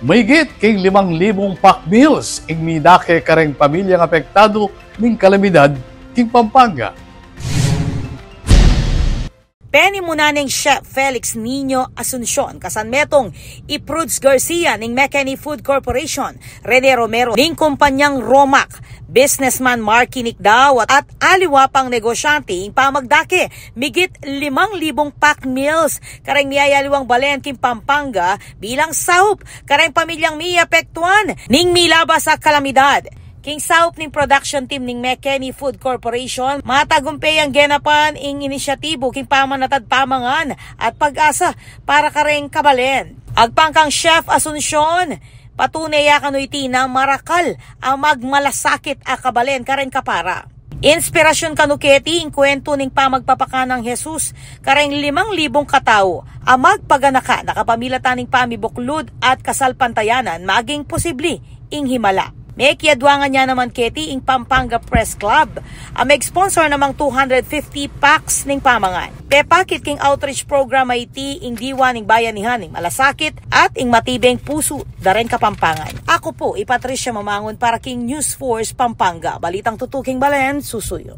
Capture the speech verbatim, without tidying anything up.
Mahigit king limang libung pack meals ing midake kareng pamilyang apektadu ning kalamidad king Pampanga. Penimunan neng Chef Felix Nino Asuncion, kasanmetung i Prudes Garcia ning McKinney Food Corporation, Rene Romero ning kumpanyang Romac, businessman Marky Nicdao at aliwa pang negosyante ing pamagdake migit limang libung pack meals kareng miyayaliwang balen king Pampanga bilang saup kareng pamilyang miapektuan ning milabas a kalamidad. King saup ning production team ning McKinney Food Corporation, matagumpe yang genapan ing inisyatibu king pamanatad pamangan at pag-asa para kareng kabalen. Agpang kang Chef Asuncion, patune ya kanu iti na marakal a magmalasakit a kabalen kareng kapara. Inspirasyon kanu keti ing kuwentu ning pamagpapakanang Jesus kareng limang libung katau a magpaganakan a kapamilatan ning pamibuklud at kasalpantayanan maging posible ing himala. Mekiadwangan ya naman keti ing Pampanga Press Club a meg-sponsor namang two hundred fifty packs ning pamangan. Pepakit king outreach program a iti ing diwa ning bayanihan ning malasakit at ing matibeng pusu da reng Kapampangan. Aku pu i Patricia Mamangun para king News Force Pampanga, balitang tutuking balen, susuyu.